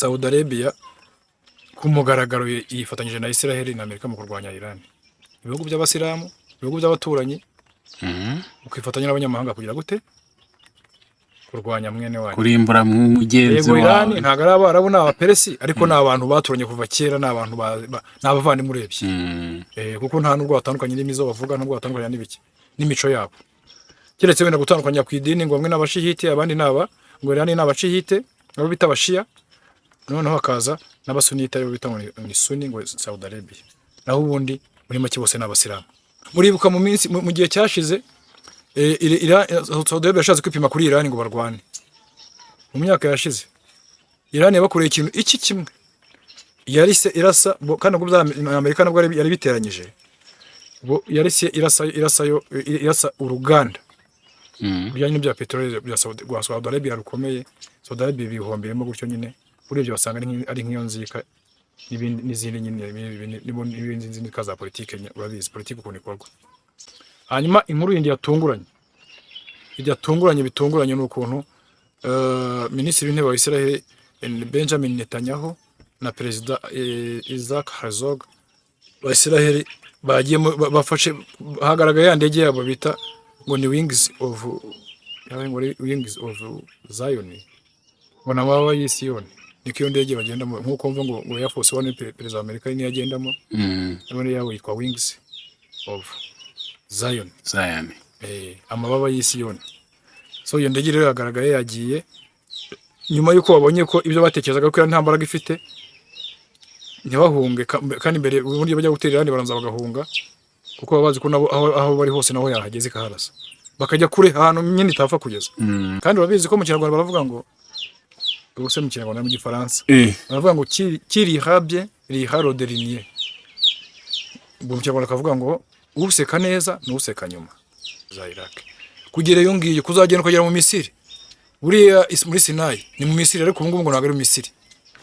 Saudi Arabia ku mugaragaro yifatanyije na Israel na Amerika mu kurwanya Iran. Ibihugu by'Abasilamu, ibihugu by'abaturanyi, ukifatanya n'abanyamahanga kugira gute? Kurwanya mwene wanyu. Kurimbura mugenzi Yego, Iran wawe. ntabwo ari Abarabu, ni Abaperesi, ariko ni abantu baturanye kuva kera, ni abantu ni abavandimwe urebye. Kuko nta nubwo batandukanye n'imizo bavuga, nubwo batandukanye n'ibiki n'imico yabo, keretse wenda gutandukanya ku idini, ngo bamwe ni Abashihite, abandi ni aba, ngo Iran ni Abashihite, abo bita Abashiya, noneho hakaza n'Abasunite, aribo bita ngo ni Suni, ngo Saudi Arabia. Naho ubundi muri make bose ni Abasilamu. Muribuka mu minsi mu gihe cyashize, Saudi Arabia yashatse kwipima kuri Iran ngo barwane. Mu myaka yashize Iran yabakoreye ikintu iki kimwe, yarise irasa kandi ubwo Amerika nabwo yari biteranyije, bo yarise irasa, irasayo, irasa uruganda rujyanye n'ibya peteroli bya Saudi, rwa Saudi Arabia rukomeye. Saudi Arabia bihombeyemo gutyo nyine. Urebye wasanga ari nk'iyo nzika n'ibindi n'izindi nyine, n'ibindi nzika za politike nyine, urabizi politike ukuntu ikorwa. Hanyuma inkuru yindi yatunguranye, yatunguranye bitunguranye, ni ukuntu Minisitiri w'Intebe wa Israel Benjamin Netanyahu na Perezida Isaac Herzog wa Israel bagiye bafashe, hagaragaye ya ndege yabo bita ngo ni Wings of, yabaye ngo ari Wings of Zion, ngo ni amababa y'Isiyoni, niko iyo ndege bagendamo, nk'uko mva ngo Air Force One Perezida wa Amerika niyo agendamo. None yabo yitwa Wings of Zion. Zion. Amababa y'Isiyoni. So iyo ndege rero yagaragaye yagiye nyuma y'uko babonye ko ibyo batekerezaga ko nta mbaraga ifite, ntibahunge. Kandi mbere ubundi bajya gutera Irani baranza bagahunga, kuko baba bazi ko nabo aho bari hose naho yahageze ikaharasa, bakajya kure ahantu nyine itapfa kugeza. Kandi urabizi ko mu Kinyarwanda baravuga ngo, ubu se mu Kinyarwanda, mu Gifaransa baravuga ngo "Qui rira bien rira le dernier." Ubwo mu Kinyarwanda bakavuga ngo useka neza n'useka nyuma. Za Iraq kugera iyo ngiyo, kuzagenda ukagera mu Misiri, buriya muri Sinayi ni mu Misiri, ariko ubu ngubu ngo ntabwo ari mu Misiri.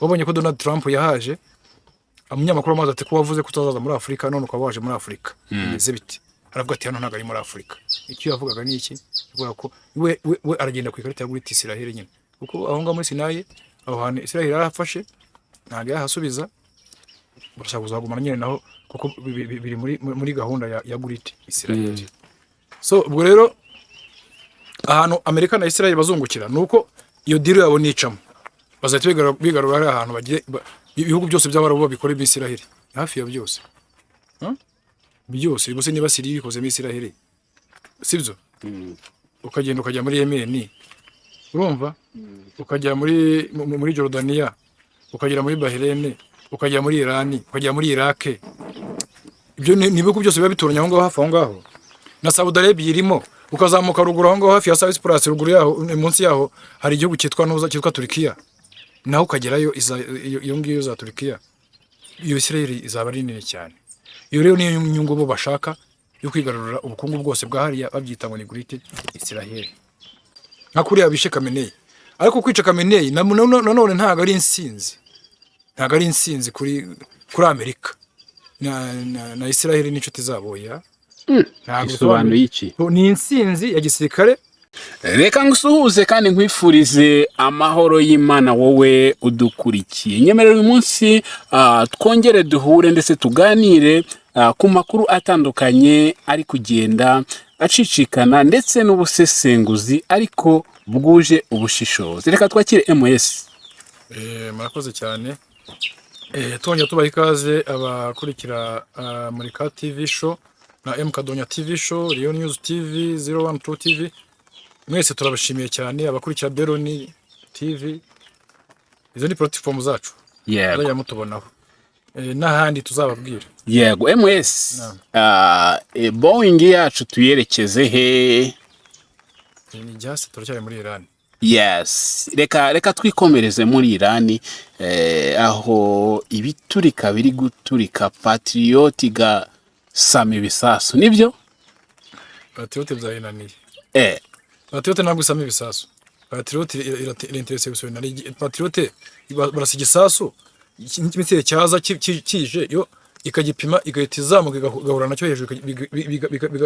Wabonye ko Donald Trump yahaje, umunyamakuru amaze ati: "Ko wavuze ko utazaza muri Afurika, none ukaba waje muri Afurika, bimeze bite?" Aravuga ati: "Hano ntabwo ari muri Afurika." Icyo yavugaga ni iki? Yavugaga ko we aragenda ku ikarita ya Great Israel nyine, kuko aho ngaho muri Sinayi, aho hantu Israel yarahafashe, ntabwo yahasubiza, barashaka kuzagumana nyine naho, kuko biri muri gahunda ya Great Israel. So ubwo rero ahantu Amerika na Israel bazungukira ni uko iyo deal yabo nicamo, bazahita bigarura hariya ahantu bagiye ibihugu byose by'Abarabu babikora Israel hafi ya byose. Huh? Byose gusa niba Syria ibikozemo Israel, sibyo? Ukagenda ukajya muri Yemen, urumva, ukajya muri Jordania, ukagera muri Bahrain, ukajya muri Iran, ukajya muri Iraq. Ibyo ni ibihugu byose biba bituranye aho ngaho, hafi aho ngaho, na Saudi Arabia irimo. Ukazamuka ruguru aho ngaho hafi ya Cyprus, ruguru yaho, munsi yaho hari igihugu cyitwa ntuza, cyitwa Turkiya, naho ukagerayo iyo ngiyo za Turkiya. Iyo Israel izaba ari nini cyane. Iyo rero niyo nyungu bo bashaka yo kwigarurira ubukungu bwose bwa hariya, babyita ngo ni Great Israel, nka kuriya bishe Khamenei. Ariko kwica Khamenei nanone ntabwo ari insinzi, ntabwo ari insinzi kuri Amerika na Israel n'inshuti zabo ya. Ntabwo. Bisobanuye iki? Ni insinzi ya gisirikare. Reka ngusuhuze kandi nkwifurize amahoro y'Imana, wowe udukurikiye. Nyemerera uyu munsi twongere duhure ndetse tuganire ku makuru atandukanye ari kugenda acicikana, ndetse n'ubusesenguzi ariko bwuje ubushishozi. Reka twakire MS. Murakoze cyane. Twongera tubaha ikaze abakurikira Murika TV Show na M Kadonya TV Show, Riyo News TV, 012 TV. Mwese turabashimiye cyane, abakurikira Beroni TV. Izo ni platform zacu. Muzajya mutubonaho. N'ahandi tuzababwira. Yego MS. Naam. Boeing yacu tuyerekeze he? Ni just turacyari muri Iran. Yes, reka twikomereze muri Irani, aho ibiturika biri guturika, Patriot igasama ibisasu, nibyo? Patriot byayinaniye. Patriot ntabwo isama ibisasu. Patriot irainterceptiona. Patriot barasa igisasu, ikimissile cyaza kije, yo ikagipima, igahita izamuka, igahura nacyo hejuru,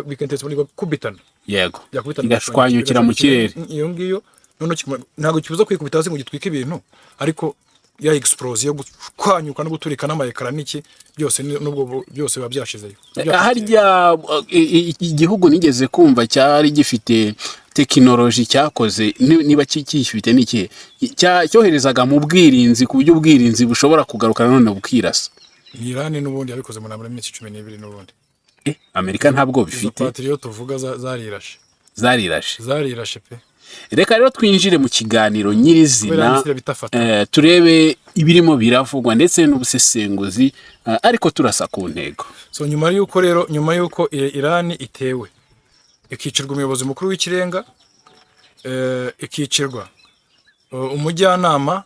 bikainterceptiona, bigakubitana. Byakubitana, Igashwanyukira mu kirere. Iyo ngiyo noneho ntabwo kibuza kwikubita hasi ngo gitwike ibintu, ariko ya explosion yo gukwanyuka no guturika n'ama écran n'iki byose, nubwo byose biba byashizeyo. Harya igihugu nigeze kumva cyari gifite tekinoloji cyakoze, niba kiyifite, ni ikihe cyoherezaga mu bwirinzi, ku buryo ubwirinzi bushobora kugaruka nanone bukirasa? Ni Irani n'ubundi yabikoze mu ntambara y'iminsi 12 n'ubundi. Amerika ntabwo Izo bifite. Patriot tuvuga zarirashe. Zarirashe. Zarirashe pe. Reka rero twinjire mu kiganiro Kubera nyirizina, missile bitafata. Turebe ibirimo biravugwa ndetse n'ubusesenguzi, ariko turasa ku ntego. So nyuma y'uko rero, nyuma y'uko Irani itewe, ikicirwa umuyobozi mukuru w'ikirenga, ikicirwa umujyanama,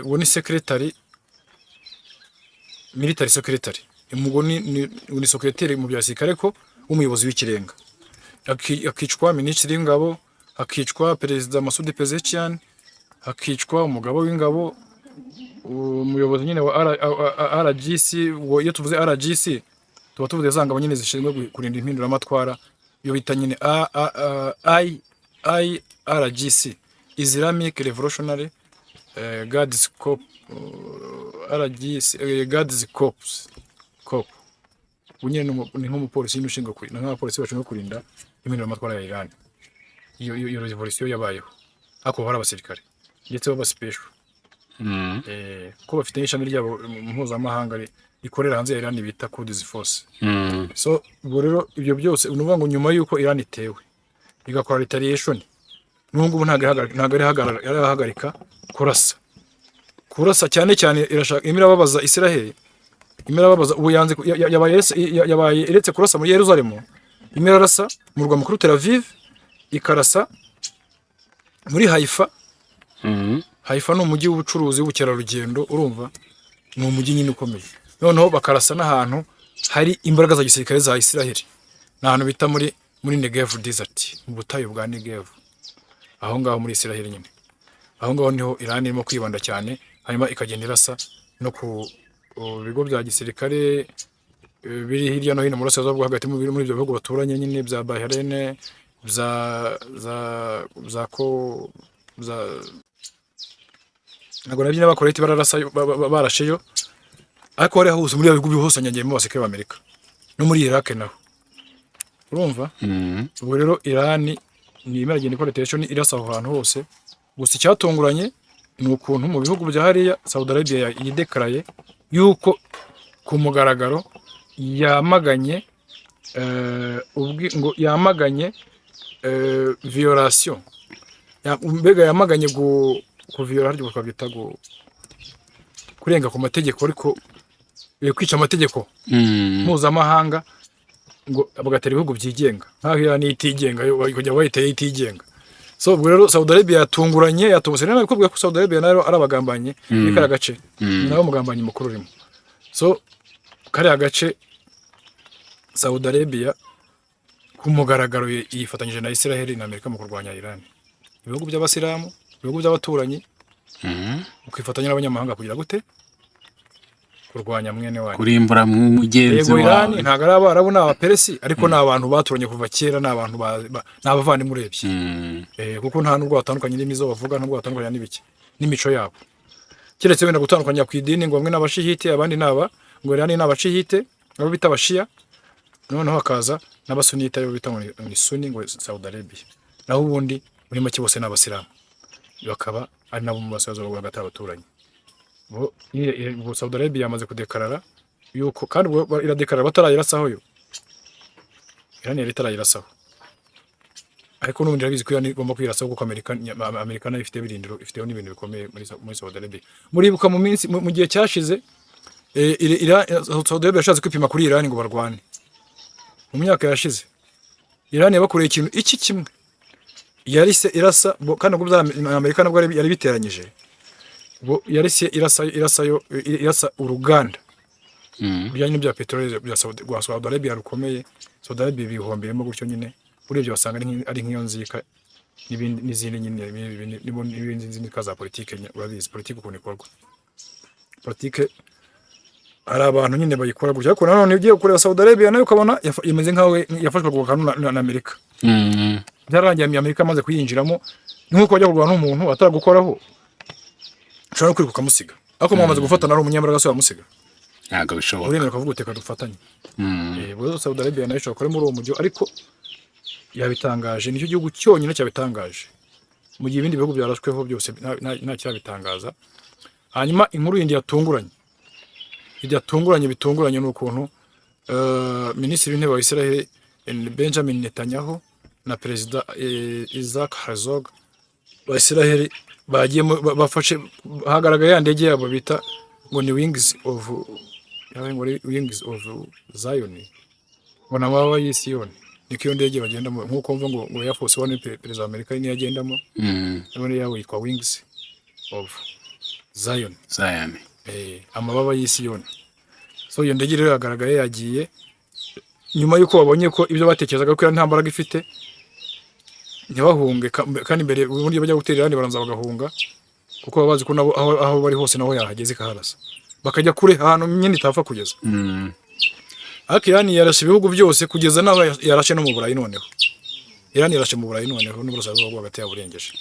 uwo ni secretary, military secretary, ubwo ni secretary mu bya gisirikare ko w'umuyobozi w'ikirenga, akicwa minisitiri w'ingabo, hakicwa perezida Masoud Pezeshkian, hakicwa umugabo w'ingabo, umuyobozi nyine wa RGC. Ubwo iyo tuvuze RGC tuba tuvuze za ngabo nyine zishinzwe kurinda impinduramatwara, iyo bita nyine A, A, A, I, IRGC, Islamic Revolutionary Guards Corps, RGC, Guards Corps. Ubu nyine ni nk'umupolisi nyine ushinzwe kurinda, nk'abapolisi bashinzwe kurinda impinduramatwara ya Iran. Iyo revolution yabayeho, ariko hari abasirikare ndetse b'aba special, ko bafite n'ishami ryabo mpuzamahanga rikorera hanze ya Iran bita Quds Force. So ubwo rero ibyo byose ni ukuvuga ngo nyuma y'uko Iran itewe igakora retaliation, n'ubu ngubu ntabwo irahagarika kurasa cyane cyane. Irashaka, irimo irababaza Israel, irimo irababaza. Ubu yanze yabaye iretse kurasa muri Yerusalemu, irimo irarasa mu murwa mukuru Tel Aviv, ikarasa muri Haifa. Haifa ni umujyi w'ubucuruzi, w'ubukerarugendo, urumva ni umujyi nyine ukomeye. Noneho bakarasa n'ahantu hari imbaraga za gisirikare za Israel, ni ahantu bita muri Negev Desert, mu butayu bwa Negev, aho ngaho muri Israel nyine. Aho ngaho niho Iran irimo kwibanda cyane, hanyuma ikagenda irasa no ku bigo bya gisirikare biri hirya no hino mu burasirazuba bwo hagati, muri ibyo bihugu baturanye nyine bya Bahrain, bya za za ko za ntabwo nabyo n'abakoreti bararasa, barasheyo. Ariko hariya hose muri bihugu hose nyangiyemo abasirikare b'Amerika, no muri Iraq naho, urumva. Ubwo rero Iran ni iragenda ikora retaliation, irasa aho hantu hose. Gusa icyatunguranye ni ukuntu mu bihugu bya hariya Saudi Arabia yidekaraye yuko ku mugaragaro yamaganye, ngo yamaganye violation, mbega yamaganye kuviola, harya twabyita kurenga ku mategeko, ariko kwica amategeko mpuzamahanga, ngo bagatera ibihugu byigenga nkaho Iran itigenga, yo kujya bayiteye itigenga. So ubwo rero Saudi Arabia yatunguranye, yatunguranye rero nabikubwiye ko Saudi Arabia nayo ari abagambanyi muri kariya gace, ni nawe mugambanyi mukuru urimo. So kariya gace Saudi Arabia ku mugaragaro yifatanyije na Israel na Amerika mu kurwanya Iran, ibihugu by'abasilamu, ibihugu by'abaturanyi, ukifatanya n'abanyamahanga kugira gute? Kurwanya mwene wanyu. Kurimbura mugenzi Yego, Iran wawe. ntabwo ari Abarabu, ni Abaperesi, ariko ni abantu baturanye kuva kera, ni abantu ni abavandimwe urebye. Kuko nta nubwo batandukanye n'indimi zo bavuga, nubwo batandukanye n'ibiki n'imico yabo, keretse wenda gutandukanya ku idini, ngo bamwe ni Abashihite, abandi ni aba, ngo Iran ni Abashihite, abo bita Abashiya, noneho hakaza n'Abasunite, aribo bita ngo ni Sunni, ngo Saudi Arabia. Naho ubundi muri make bose ni Abasilamu, bakaba ari nabo mu burasirazuba bwo hagati, abaturanyi. Ubwo Saudi Arabia yamaze kudekarara yuko, kandi ubwo iradekarara batarayirasaho, yo Iran yari itarayirasaho, ariko n'ubundi irabizi ko Iran igomba kwirasaho, kuko Amerika nayo ifite ibirindiro, ifiteho n'ibintu bikomeye muri Saudi Arabia. Muribuka mu minsi mu gihe cyashize, Saudi Arabia yashatse kwipima kuri Iran ngo barwane. Mu myaka yashize Iran yabakoreye ikintu iki kimwe, yarise irasa kandi ubwo Amerika nabwo yari biteranyije, ubwo yarise irasa, irasayo, irasa uruganda bijyanye n'ibya peteroli bya Saudi, rwa Saudi Arabia rukomeye. Saudi Arabia bihombeyemo gutyo nyine, urebye wasanga ari nk'iyo nzika n'ibindi n'izindi nyine, n'ibindi nzika za politike nyine. Urabizi politike ukuntu ikorwa, politike hari abantu nyine bayikora gutyo. Ariko nanone ugiye kureba Saudi Arabia nayo ukabona imeze nkaho yafashwe ku kantu na Amerika. Byararangiye Amerika amaze kuyinjiramo, ni nk'uko bajya kurwana n'umuntu ataragukoraho. Ushobora no kwiruka ukamusiga, ariko mwamaze gufatana ari umunyembaraga, se wamusiga? Ntabwo bishoboka. Uremera ukavuga uti: "Reka dufatanye." Ubwo rero Saudi Arabia nayo ishobora kuba muri uwo mujyo, ariko yabitangaje, nicyo gihugu cyonyine cyabitangaje, mu gihe ibindi bihugu byarashweho byose nta cyabitangaza. Hanyuma inkuru yindi yatunguranye bitunguranye ni ukuntu minisitiri w'intebe wa Israel Benjamin Netanyahu na perezida Isaac Herzog wa Israel bagiye bafashe, hagaragaye ya ndege yabo bita ngo ni Wings of, yabaye ngo ni Wings of Zion, ngo ni amababa y'Isiyoni, niko iyo ndege bagendamo, nk'uko mva ngo Air Force One perezida wa Amerika niyo agendamo. None yabo yitwa Wings of Zion. Zion. Amababa y'Isiyoni. So iyo ndege rero yagaragaye yagiye nyuma y'uko babonye ko ibyo batekerezaga ko nta mbaraga ifite, ntibahunge. Kandi mbere ubundi bajya gutera Irani baranza bagahunga, kuko baba bazi ko nabo aho bari hose naho yahageze ikaharasa, bakajya kure ahantu nyine itapfa kugeza. Ariko Irani yarashe ibihugu byose kugeza n'aho yarashe no mu Burayi. Noneho Irani yarashe mu Burayi, noneho n'uburasirazuba bwo hagati yaburengeje.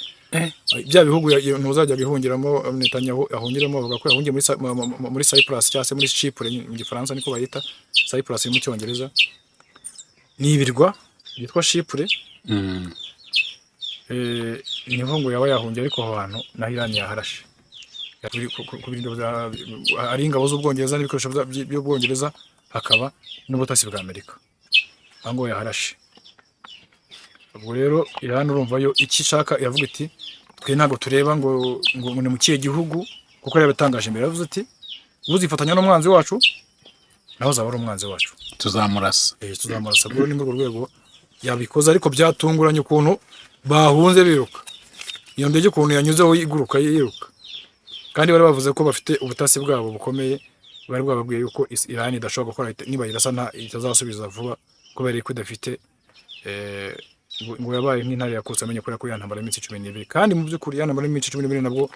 Bya bihugu ntuzajya bihungiramo, Netanyahu ahungiramo, bavuga ko yahungiye muri Cyprus cyangwa se muri Chypre mu Gifaransa, niko bayita Cyprus mu Cyongereza, ni ibirwa byitwa Chypre. Niho ngo yaba yahungiye, ariko aho hantu naho Irani yaharashe ku birindiro ari ingabo z'Ubwongereza n'ibikoresho by'Ubwongereza, hakaba n'ubutasi bwa Amerika, aho ngo yaharashe. Ubwo rero Irani urumva yo icyo ishaka, iravuga iti: "Twe ntabwo tureba ngo ni mu kihe gihugu," kuko yabitangaje imbere, yavuze ati: "Uzifatanya n'umwanzi wacu naho azaba ari umwanzi wacu." Tuzamurasa. Tuzamurasa. Ubwo ni muri urwo rwego yabikoze, ariko byatunguranye ukuntu bahunze biruka, iyo ndege ukuntu yanyuzeho iguruka yiruka, kandi bari bavuze ko bafite ubutasi bwabo bukomeye, bari bwababwiye yuko Irani idashobora gukora niba irasa nta itazasubiza vuba, kubera ko idafite ngo yabaye nk'intare yakutse amenye kubera ko ya ntambara y'iminsi 12. Kandi mu by'ukuri ya ntambara y'iminsi 12 nabwo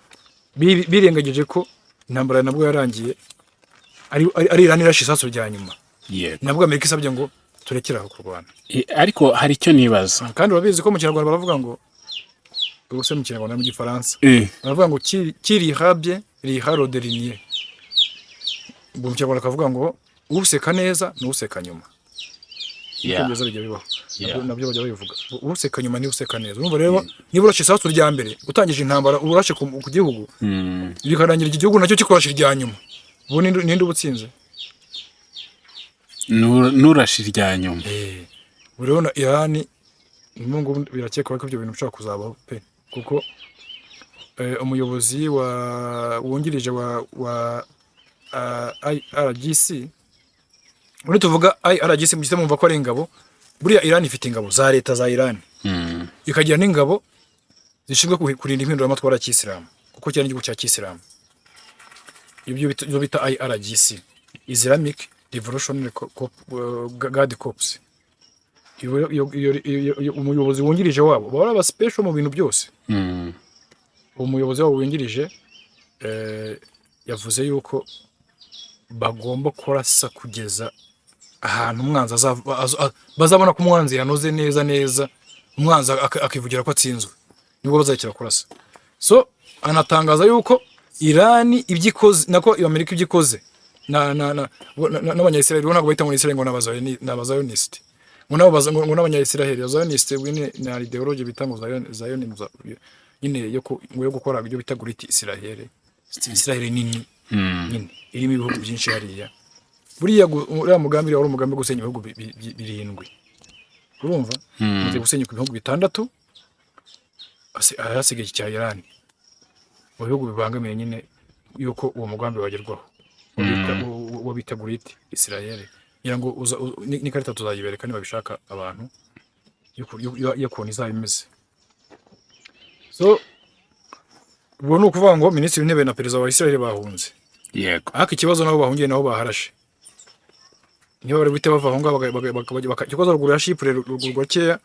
birengagije ko intambara nabwo yarangiye ari Irani irashe isasu rya nyuma. Nabwo Amerika isabye ngo turekere aho kurwana. Ariko hari icyo nibaza. Kandi urabizi ko mu Kinyarwanda baravuga ngo, ubu se mu Kinyarwanda, mu Gifaransa baravuga ngo "Qui rira bien rira le dernier." Ubwo mu Kinyarwanda bakavuga ngo useka neza n'useka nyuma. Icyongereza bijya bibaho. Nabyo bajya babivuga, useka nyuma niwe useka neza. Urumva rero, niba urashe isasu rya mbere utangije intambara, urashe ku gihugu, bikarangira iki gihugu nacyo kikurashe irya nyuma, ubu ninde uba utsinze? Nurashe irya nyuma. Ubu rero na Irani n'ubu ngubu birakekwa ko ibyo bintu bishobora kuzabaho pe, kuko umuyobozi wa wungirije wa IRGC, muri tuvuga IRGC mujye mumva ko ari ingabo. Buriya Irani ifite ingabo za leta za Irani, ikagira n'ingabo zishinzwe kurinda impinduramatwara ya kisilamu, kuko cyari igihugu cya kisilamu. Ibyo bita IRGC, Islamic Revolutionary Guard Corps. Umuyobozi wungirije wabo, baba ari aba special mu bintu byose. Umuyobozi wabo wungirije yavuze yuko bagomba kurasa kugeza ahantu umwanzi bazabona ko umwanzi yanoze neza neza, umwanzi akivugira ko atsinzwe, nibwo bazakira kurasa. So anatangaza yuko Irani ibyo ikoze, nako Amerika ibyo ikoze n'Abanyayisiraheli, bo ntabwo bahita ngo ni Israel, ngo ni Abazayoniste, ngo nabo ngo n'Abanyayisiraheli. Abazayoniste nyine ni ideology bita ngo Zion nyine ngo yo gukora ibyo bita Great Israel, Israel nini nyine irimo ibihugu byinshi hariya. Buriya uriya mugambi wari umugambi wo gusenya ibihugu birindwi. Urumva umaze gusenyuka ibihugu bitandatu, ahasigaye iki cya Iran mu bihugu bibangamiye nyine yuko uwo mugambi wagerwaho, uwo bita Great Israel. Ngira ngo n'ikarita tuzayibereka niba bishaka abantu y'ukuntu izaba imeze. So ubwo ni ukuvuga ngo minisitiri w'intebe na perezida wa Israel bahunze. Ariko ikibazo, nabo bahungiye naho baharashe. Niba bari buhite bava aho ngaho ikibazo ruguru ya Chypre, ruguru gakeya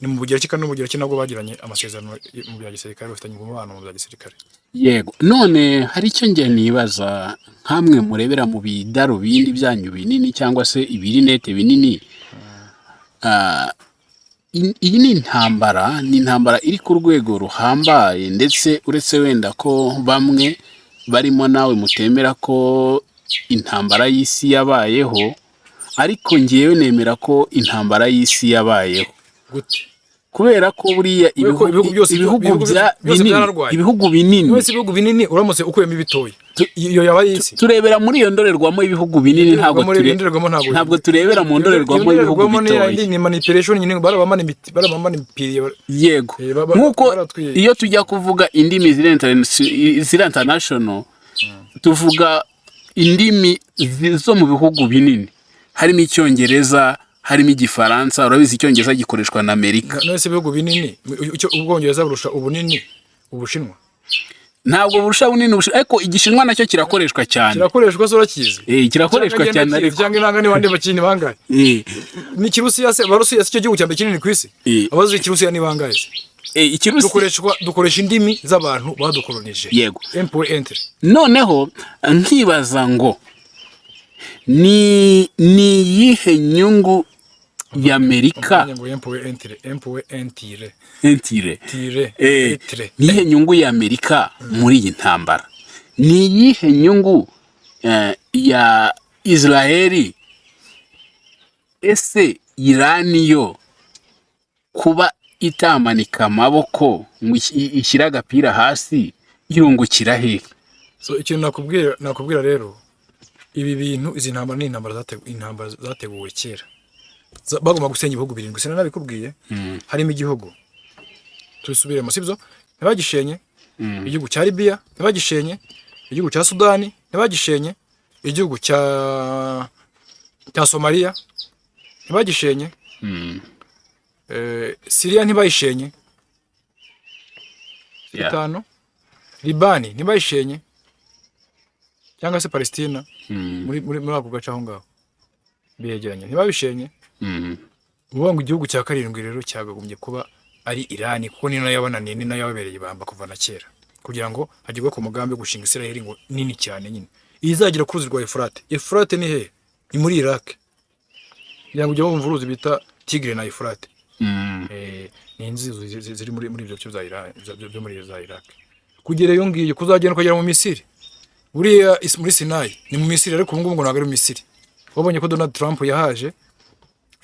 ni mu Bugereki, kandi n'u Bugereki nabwo bagiranye amasezerano mu bya gisirikare, bafitanye umubano mu bya gisirikare. Yego, none hari icyo njye nibaza, nkamwe murebera mu bidarubindi byanyu binini cyangwa se ibirinete binini. Iyi ni intambara iri ku rwego ruhambaye, ndetse uretse wenda ko bamwe barimo nawe mutemera ko intambara y'isi yabayeho, ariko ngewe nemera ko intambara y'isi yabayeho. Gute? Kubera ko buriya Kubera ko ibihugu byose ibihugu ibihugu bya byose binini, byararwaye. ibihugu binini, Wese ibihugu binini uramutse ukuyemo ibitoya, iyo yaba ari isi. Turebera muri iyo ndorerwamo y'ibihugu binini, ntabwo Indorerwamo ntabwo ntabwo turebera mu ndorerwamo y'ibihugu Indorerwamo ni bitoya. Yindi ni manipulation nyine, barabamanipiriye. Yego. Nk'uko baratwiye. iyo tujya kuvuga indimi ziri international, tuvuga indimi zo mu bihugu binini, harimo Icyongereza, harimo Igifaransa. Urabizi, Icyongereza gikoreshwa na Amerika. None se ibihugu binini, icyo Ubwongereza burusha ubunini Ubushinwa? Ntabwo burusha bunini Ubushinwa, ariko Igishinwa nacyo kirakoreshwa cyane. Kirakoreshwa se? Urakizi? Kirakoreshwa Cyangwa cyane ndakizi, ariko cyangwa inanga ni bande bakini bangahe? Ni Ikirusiya se? Abarusiya si cyo gihugu cya mbere kinini ku isi? Abazi Ikirusiya ni bangahe se? Ikirusiya Dukoresha indimi z'abantu badukolonije. Un pour entre. Noneho nkibaza ngo ni iyihe nyungu y'Amerika? Ngo un pour entre, un pour entire. Entire. Tire. Etre. Ni iyihe nyungu y'Amerika muri iyi ntambara? Ni iyihe nyungu ya Israeli? Ese Irani yo kuba itamanika amaboko ngo ishyire agapira hasi, yungukira hehe? So ikintu nakubwira rero, ibi bintu, izi ntambara ni intambara zateguwe, intambara zateguwe kera. Bagomba gusenya ibihugu birindwi, sinanabikubwiye? Harimo igihugu, tubisubiremo, sibyo? Ntibagishenye igihugu cya Libya, ntibagishenye igihugu cya Sudani, ntibagishenye igihugu cya Somalia, ntibagishenye Syria, ntibayishenye. Bitanu. Libani ntibayishenye, cyangwa se Palestina, muri ako gace aho ngaho biyegeranye, ntibabishenye. Uvuga ngo igihugu cya karindwi rero cyakagombye kuba ari Irani, kuko ni nayo yabananiye, ni nayo yababereye ibamba kuva na kera, kugira ngo hagerwe ku mugambi wo gushinga Israel ngo nini cyane nyine izagera ku ruzi rwa Efurate. Efurate ni hehe? Ni muri Iraq. Kugira ngo ujye wumva uruzi bita Tigre na Efurate. Ni inzuzi ziri muri ibyo bice bya Iran, byo muri za Iraq, kugera iyo ngiyo, kuzagenda ukagera mu Misiri. Buriya muri Sinai ni mu Misiri, ariko ubu ngubu ngo ntabwo ari mu Misiri. Wabonye ko Donald Trump yahaje,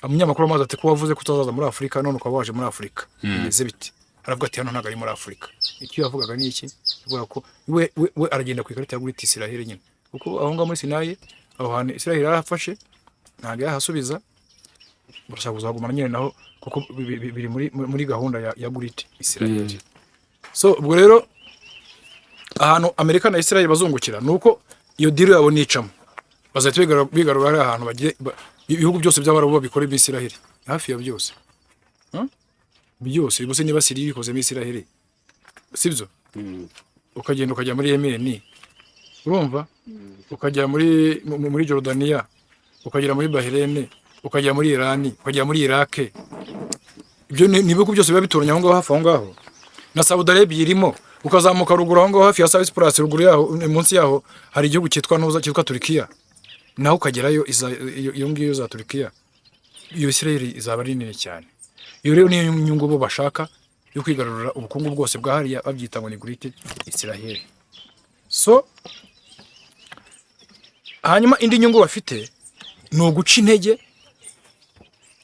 umunyamakuru amazi ati: "Ko wavuze ko utazaza muri Afurika, none ukaba waje muri Afurika, bimeze bite?" Aravuga ati: "Hano ntabwo ari muri Afurika." Icyo yavugaga ni iki? Yavugaga ko we aragenda ku ikarita ya Great Israel nyine, kuko aho ngaho muri Sinai, aho hantu Israel yarahafashe, ntabwo yahasubiza. Barashaka kuzagumana nyine naho, kuko biri muri gahunda ya Great Israel. So ubwo rero ahantu Amerika na Israel bazungukira ni uko iyo deal yabo nicamo, bazahita bigarura hariya ahantu bagiye ibihugu byose by'Abarabu babikora Israel hafi ya byose. Huh? Byose ubuse niba Syria ibikozemo Israel, sibyo? Ukagenda ukajya muri Yemen, urumva, ukajya muri Jordania, ukagera muri Bahrain, ukajya muri Iran, ukajya muri Iraq. Ibyo ni ibihugu byose biba bituranye aho ngaho, hafi aho ngaho, na Saudi Arabia irimo. Ukazamuka ruguru aho ngaho hafi ya Cyprus, ruguru yaho, munsi yaho hari igihugu cyitwa ntuza, cyitwa Turkiya, naho ukagerayo iyo ngiyo za Turkiya. Iyo Israel izaba ari nini cyane. Iyo rero niyo nyungu bo bashaka yo kwigarurira ubukungu bwose bwa hariya, babyita ngo ni Great Israel. So hanyuma indi nyungu bafite ni uguca intege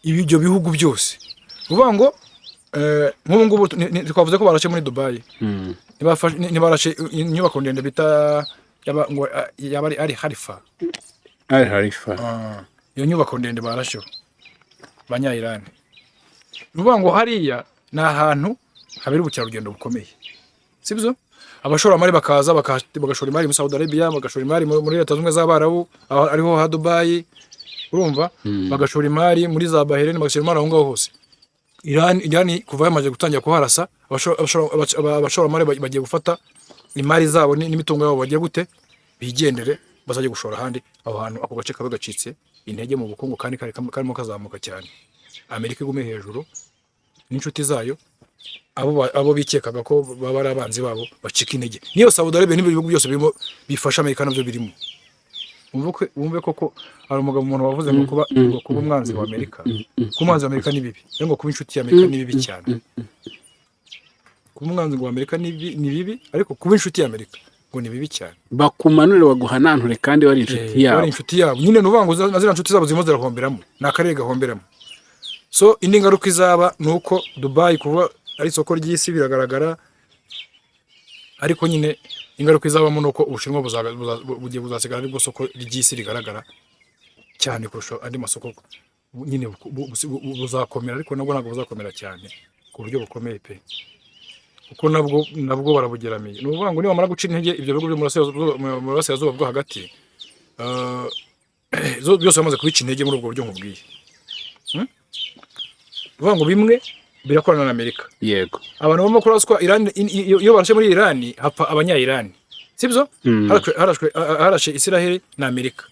ibyo bihugu byose. Uvuga ngo nk'ubu ngubu twavuze ko barashe muri Dubai, ntibarashe inyubako ndende bita yaba ngo yaba ari Harifa. Ari Harifa. Ah, iyo nyubako ndende barasheho Abanya-Iran. Ni ukuvuga ngo hariya ni ahantu habera ubukerarugendo bukomeye, sibyo? Abashoramari bakaza bagashora imari muri Saudi Arabia, bagashora imari muri Leta Zunze Ubumwe z'Abarabu, aho ariho ha Dubai, urumva, bagashora imari muri za Bahrain, bagashora imari aho ngaho hose. Iran kuva yamaze gutangira kuharasa, abashoramari bagiye gufata imari zabo n'imitungo yabo, bagiye gute, bigendere, bazajya gushora ahandi. Aho hantu ako gace kaba gacitse intege mu bukungu kandi kari karimo kazamuka cyane. Amerika igume hejuru n'inshuti zayo, abo bikekaga ko baba ari abanzi babo bacika intege. Niyo Saudi Arabia n'ibyo bihugu byose birimo bifasha Amerika nabyo birimo. Wumve koko hari umugabo, umuntu wavuze ngo kuba umwanzi wa Amerika, kuba umwanzi wa Amerika ni bibi, rero ngo kuba inshuti ya Amerika ni bibi cyane. Kuba umwanzi wa Amerika ni bibi, ariko kuba inshuti ya Amerika Ngo ni bibi cyane. Bakumanure, baguhananture kandi wari inshuti yabo. Bari inshuti yabo nyine. Ni ukuvuga ngo na ziriya nshuti zabo zirimo zirahomberamo, ni akarere gahomberamo. So indi ngaruka izaba ni uko Dubai kuba ari isoko ry'isi biragaragara, ariko nyine ingaruka izabamo ni uko Ubushinwa bugiye buzasigara aribwo soko ry'isi rigaragara cyane kurusha andi masoko nyine. Buzakomera, ariko nabwo ntabwo buzakomera cyane ku buryo bukomeye pe, kuko nabwo barabugeramiye. Ni ukuvuga ngo nibamara guca intege ibyo bihugu byo mu burasirazuba bwo hagati, byose bamaze kubica intege muri ubwo buryo nkubwiye. Ni ukuvuga ngo bimwe birakorana na Amerika. Abantu barimo kuraswa Iran, iyo barashe muri Iran hapfa abanya-Iran, sibyo? Harashe Israel na Amerika.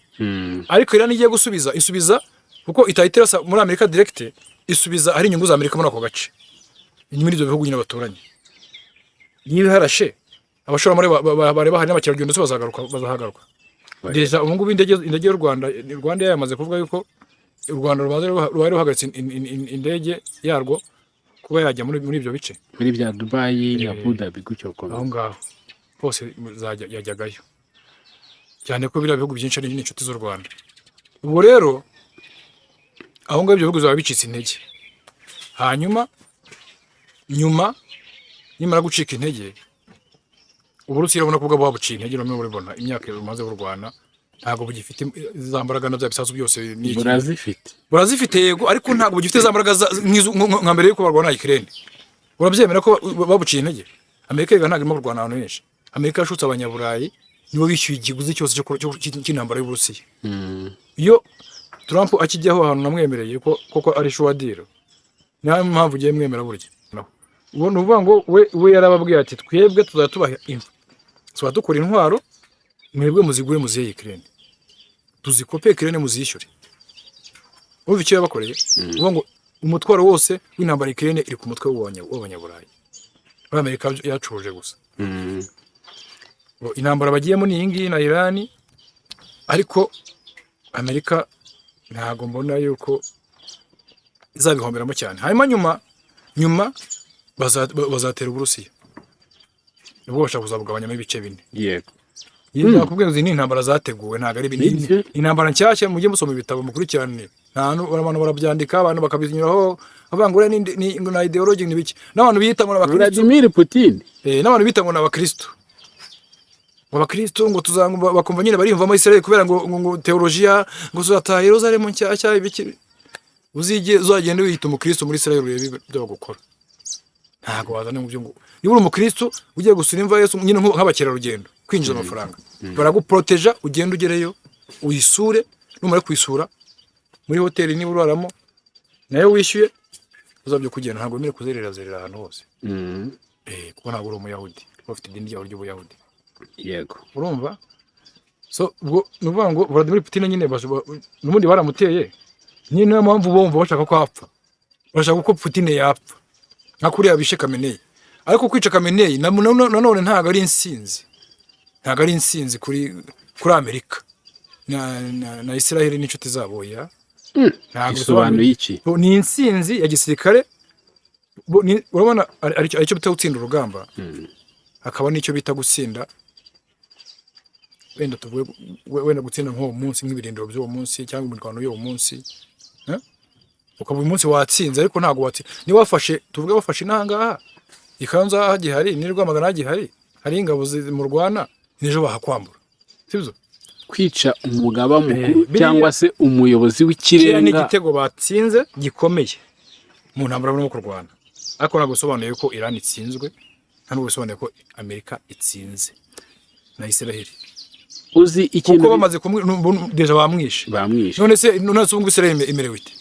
Ariko Iran igiye gusubiza, isubiza kuko itahita irasa muri Amerika direct, isubiza ahari inyungu za Amerika muri ako gace, muri ibyo bihugu nyine baturanye. Niba harashe abashoramari bari bahari n'abakerarugendo ndetse bazagaruka, bazahagaruka. Déjà ubu ngubu indege y'u Rwanda, Rwanda yamaze kuvuga yuko u Rwanda rumaze rubaye ruhagaritse indege yarwo kuba yajya muri ibyo bice. Muri bya Dubayi, Abu Dhabi, gutyo gukomeza. Aho ngaho hose yajyagayo, cyane ko biriya bihugu byinshi ari n'inshuti z'u Rwanda. Ubwo rero aho ngaho ibyo bihugu bizaba bicitse intege. Hanyuma nyuma nimara gucika intege, Uburusiya urabona ko bwo babuciye intege, urabona buribona imyaka bumaze burwana, ntabwo bugifite za mbaraga na bya bisasu byose n'iki. Burazifite. Burazifite yego, ariko ntabwo bugifite za mbaraga nka mbere yuko barwana Ukraine. Urabyemera ko babuciye intege? Amerika rega ntabwo irimo kurwana ahantu henshi. Amerika yashutse Abanyaburayi, nibo bishyuye ikiguzi cyose cy'intambara y'Uburusiya. Iyo Trump akijyaho, ahantu namwemereye ko koko ari sure deal, niyo mpamvu ugiye mwemera burya. Ubu ni ukuvuga ngo we yarababwiye ati: "Twebwe tuzajya tubaha imfa, tuzajya dukora intwaro, mwebwe muzigure muzihe Ukraine, tuzikope Ukraine muzishyure." Urumva icyo yabakoreye? Uvuga ngo umutwaro wose w'intambara Ukraine iri ku mutwe w'Abanyaburayi, muri Amerika yacuruje gusa. Ngo intambara bagiyemo ni iyi ngiyi na Irani, ariko Amerika ntabwo mbona yuko izabihomberamo cyane. Hanyuma nyuma bazatera Uburusiya, nibwo bashaka kuzabugabanyamo ibice bine. Iyi nakubwiye ngo izi ni intambara zateguwe, ntabwo ari Nibyo. intambara nshyashya. Mujye musoma ibitabo mukurikirane. Nta abantu barabyandika, abantu bakabinyuraho bavuga ngo uriya ni na ideology ni biki, n'abantu biyita ngo ni abakristo. Vladimir Putin. N'abantu bita ngo ni abakristo, ngo abakristo ngo tuzanga, bakumva nyine bariyumvamo Israel kubera ngo teologiya, ngo tuzataha Yerusalemu nshyashya, ibiki. Uzige uzagende wiyita umukristo muri Israel urebe ibyo bagukora. Ntabwo wazana mu byo ngo niba uri umukristo ugiye gusura imva ya Yesu nyine nk'abakerarugendo kwinjiza amafaranga, baraguporoteja. Ugende ugereyo uyisure, numara kuyisura muri hoteli niba uraramo nayo wishyuye uzabyo kugenda. Ntabwo wemerewe kuzerera zerera ahantu hose. Kuko ntabwo uri umuyahudi, bafite idini ryabo ry'ubuyahudi. Urumva? So ubwo ni ukuvuga ngo Vladimir Putin nyine n'ubundi baramuteye nyine, niyo mpamvu bumva bashaka ko apfa, bashaka ko Putin yapfa nka kuriya bishe Khamenei. Ariko kwica Khamenei nanone ntabwo ari insinzi, ntabwo ari insinzi kuri Amerika na Israel n'inshuti zabo ya. Ntabwo Bisobanuye iki? Ni insinzi ya gisirikare. Urabona ari icyo bita gutsinda urugamba, hakaba n'icyo bita gutsinda wenda tuvuge wenda gutsinda nk'uwo munsi, nk'ibirindiro by'uwo munsi cyangwa imirwano y'uwo munsi, eh? Ukaba uyu munsi watsinze, ariko ntabwo watsinze. Niba wafashe, tuvuge wafashe inahangaha i Kayonza hagihari, n'i Rwamagana hagihari, hari ingabo murwana, n'ejo bahakwambura, sibyo? Kwica umugaba mukuru Biriya cyangwa se umuyobozi kiriya ni w'ikirenga. igitego batsinze gikomeye mu ntambara barimo kurwana, ariko ntabwo bisobanuye ko Iran itsinzwe, nta nubwo bisobanuye ko Amerika itsinze na Israel. Uzi ikintu Kuko bamaze kumwe déjà bamwishe. Bamwishe. None se ubu ngubu Israel imerewe ite?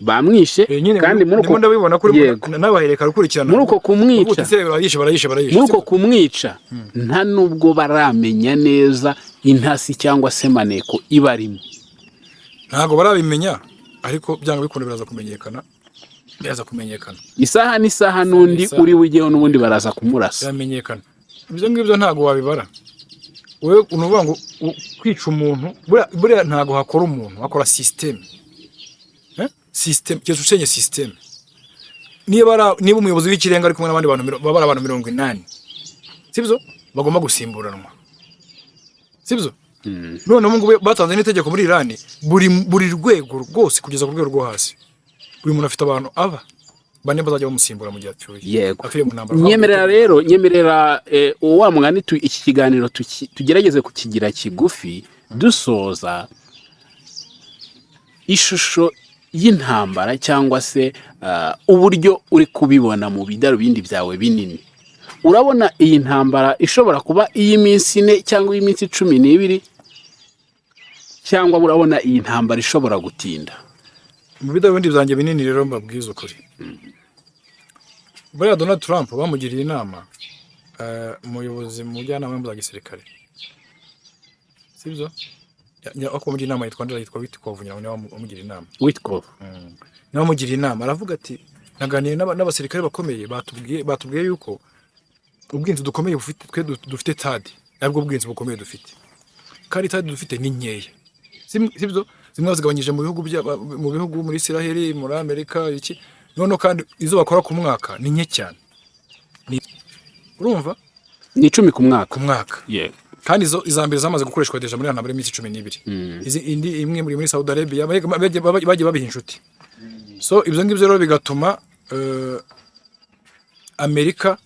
Bamwishe. Nyine kandi muri ndimo uko ndabibona kuri nawe bahereka gukurikirana. Muri uko kumwica Ubu Israel barayishe, barayishe, barayishe. Muri uko kumwica nta nubwo baramenya neza intasi cyangwa se maneko ibarimo. Ntabwo barabimenya, ariko byanga bikunda biraza kumenyekana, biraza kumenyekana. Isaha n'isaha n'undi Isaha. uri bugeho n'ubundi baraza kumurasa. Biramenyekana. Ibyo ngibyo ntabwo wabibara wowe. Ni ukuvuga ngo kwica umuntu buriya ntabwo hakora umuntu, hakora système. Système keretse usenye système. Niba umuyobozi w'ikirenga ari kumwe n'abandi bantu baba ari abantu 80, sibyo? Bagomba gusimburanwa, sibyo? None ubu ngubu batanze n'itegeko muri Irani, buri rwego rwose kugeza ku rwego rwo hasi, buri muntu afite abantu aba bane bazajya bamusimbura mu gihe apfuye, Yego. apfiriye mu ntambara. Nyemerera rero, nyemerera wa mugani iki kiganiro tugerageze kukigira kigufi. Dusoza, ishusho y'intambara cyangwa se uburyo uri kubibona mu bidarubindi byawe binini, urabona iyi ntambara ishobora kuba iy'iminsi 4 cyangwa iy'iminsi 12, cyangwa urabona iyi ntambara ishobora gutinda? Mu bidarubindi byanjye binini rero, mbabwiza ukuri, buriya Donald Trump bamugiriye inama, umuyobozi mu mujyanama mu bya gisirikare, sibyo? Ako bamugira inama yitwa ndera, yitwa Witkoff, ngira ngo niwe wamugira inama. Witkoff. Niwe wamugira inama, aravuga ati: "Naganiye n'abasirikare bakomeye, batubwiye yuko ubwinzi dukomeye bufite twe dufite THAAD, nabwo bwinzi bukomeye dufite, kandi THAAD dufite ni nkeya." Sibyo? Zimwe bazigabanyije mu bihugu, muri Isiraheli, muri Amerika, iki. Noneho kandi izo bakora ku mwaka ni nke cyane. Urumva? Ni 10 ku mwaka. Ku mwaka. Kandi izo iza mbere zamaze gukoreshwa déjà muri ya ntambara y'iminsi 12. Izi indi imwe muri Saudi Arabia, bagiye babiha inshuti. So ibyo ngibyo rero bigatuma Amerika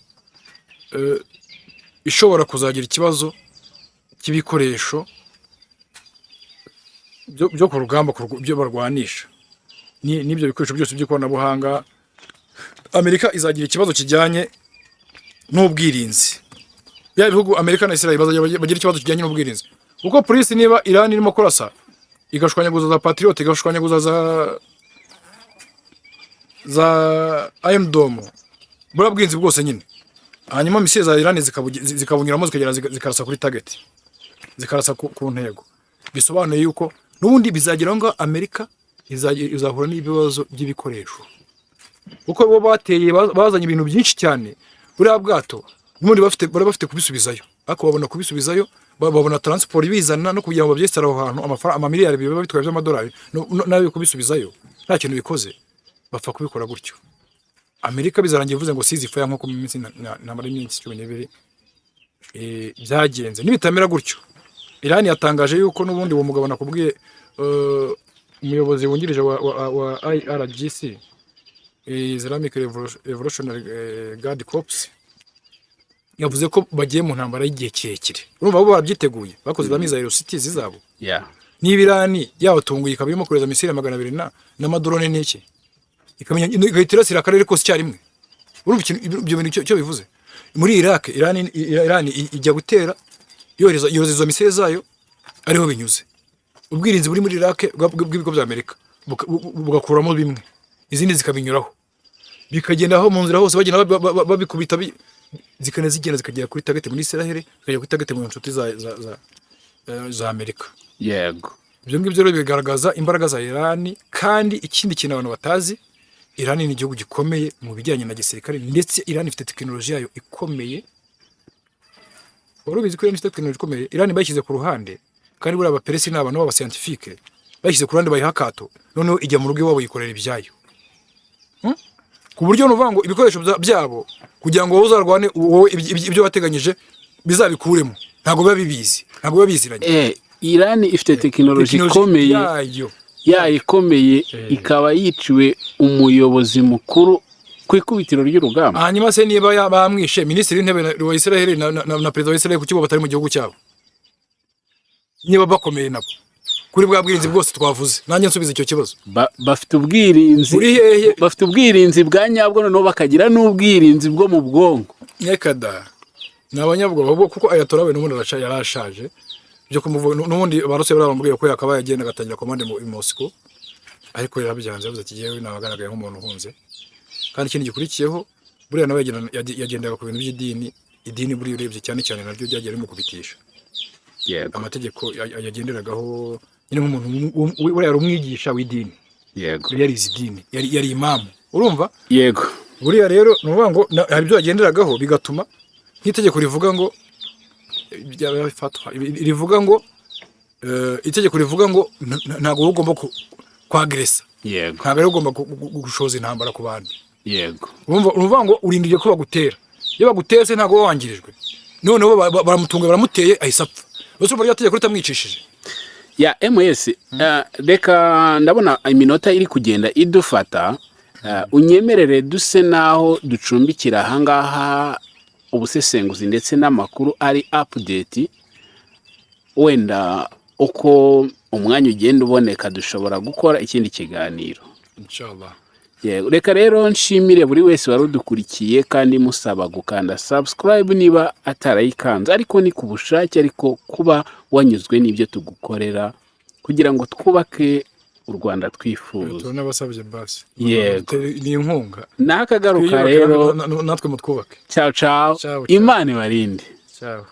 ishobora kuzagira ikibazo cy'ibikoresho byo ku rugamba, byo barwanisha. N'ibyo bikoresho byose by'ikoranabuhanga. Amerika izagira ikibazo kijyanye n'ubwirinzi. Bya bihugu, Amerika na Israel, bazajya bagira ikibazo kijyanye n'ubwirinzi, kuko polisi, niba Iran irimo kurasa igashwanyaguza za Patriot, igashwanyaguza za Iron Dome, buriya bwinzi bwose nyine, hanyuma missile za Iran zikabunyuramo, zikagera zikarasa kuri target, zikarasa ku ntego, bisobanuye yuko n'ubundi bizagera ngo Amerika izahura n'ibibazo by'ibikoresho, kuko bo bateye bazanye ibintu byinshi cyane. Buriya bwato n'ubundi bari bafite kubisubizayo, ariko babona kubisubizayo, babona transport ibizana no kugira ngo babyesitare aho hantu, amafaranga amamiliyari biba bitwaye by'amadolari, nayo kubisubizayo nta kintu bikoze, bapfa kubikora gutyo. Amerika bizarangira ivuze ngo ceasefire, nk'uko mu minsi intambara y'iminsi 12 byagenze. Nibitamera gutyo, Iran yatangaje yuko n'ubundi uwo mugabo nakubwiye, umuyobozi wungirije wa IRGC, Islamic Revolutionary Guard Corps, yavuze ko bagiye mu ntambara y'igihe kirekire. Urumva bo babyiteguye, bakoze za missile cities zabo. Niba Irani yabatunguye, ikaba irimo kohereza missile 200 n'amadrone n'iki, ikamenya igahita irasira akarere kose icyarimwe, urumva ikintu ibyo bintu icyo bivuze muri Iraq? Irani ijya gutera, yohereza izo missile zayo ariho binyuze. Ubwirinzi buri muri Iraq bw'ibigo bya Amerika bugakuramo bimwe, izindi zikabinyuraho, bikagenda aho mu nzira hose bagenda babikubita, zikana zigenda zikagera kuri target muri Israel, zikagera kuri target mu nshuti za Amerika. Ibyo ngibyo rero bigaragaza imbaraga za Irani. Kandi ikindi kintu abantu batazi, Irani ni igihugu gikomeye mu bijyanye na gisirikare, ndetse Irani ifite tekinoloji yayo ikomeye. Wari ubizi ko Irani ifite tekinoloji ikomeye? Irani bayishyize ku ruhande, kandi buriya abaperesi ni abantu b'abascientifique, bayishyize ku ruhande, bayiha akato, noneho ijya mu rugo iwabo yikorera ibyayo. Ku buryo ni ukuvuga ngo ibikoresho byabo, kugira ngo wowe uzarwane, wowe ibyo wateganyije bizabikuremo, ntabwo biba bibizi, ntabwo biba biziranye. Irani ifite tekinoloji Tekinoloji ikomeye yayo. Yayo ikomeye, ikaba yiciwe umuyobozi mukuru ku ikubitiro ry'urugamba. Hanyuma se niba bamwishe, minisitiri w'intebe wa Israel na perezida wa Israel, kuki bo batari mu gihugu cyabo, niba bakomeye nabo kuri bwa bwirinzi bwose twavuze? Nanjye nsubiza icyo kibazo. Bafite ubwirinzi. Buri hehe? Bafite ubwirinzi bwa nyabwo, noneho bakagira n'ubwirinzi bwo mu bwonko. Nyakada ni abanyabwoba bo, kuko Ayatollah we n'ubundi yarashaje byo kumuvuga. N'ubundi Abarusiya bari bamubwiye ko yakabaye agenda agatangira commande mu i Moscow, ariko yarabyanze, yavuze ati: "Jyewe nabagaragaye nk'umuntu uhunze." Kandi ikindi gikurikiyeho, buriya nawe yagenderaga ku bintu by'idini. Idini buriya urebye cyane cyane naryo ryagiye rimukubitisha amategeko yagenderagaho nyine nk'umuntu buriya yari umwigisha w'idini. Yarize idini, yari imamu, urumva? Yego. Buriya rero ni ukuvuga ngo hari ibyo yagenderagaho, bigatuma nk'itegeko rivuga ngo byaba bifatwa, rivuga ngo itegeko rivuga ngo ntabwo wowe ugomba kwagresa. Ntabwo ari ugomba gushoza intambara ku bandi. Urumva, ni ukuvuga ngo urindiriye ko bagutera. Iyo baguteye se, ntabwo uba wangirijwe. Noneho baramutunga, baramuteye, ahise apfa. Uretse urumva rya tegeko ritamwicishije. Ya ms reka ndabona iminota iri kugenda idufata. Unyemerere duse naho ducumbikira ahangaha ubusesenguzi ndetse n'amakuru ari update. Wenda uko umwanya ugenda uboneka dushobora gukora ikindi kiganiro. Inshallah. Yego, reka rero nshimire buri wese wari udukurikiye kandi musaba gukanda subscribe niba atarayikanze, ariko ni ku bushake, ariko kuba wanyuzwe n'ibyo tugukorera kugira ngo twubake u Rwanda twifuza. Turanabasabye basi. Yego. Ni inkunga. Nakagaruka Twiyubake rero. Natwe mutwubake. Ciao ciao. Ciao, ciao. Imana ibarinde. Ciao.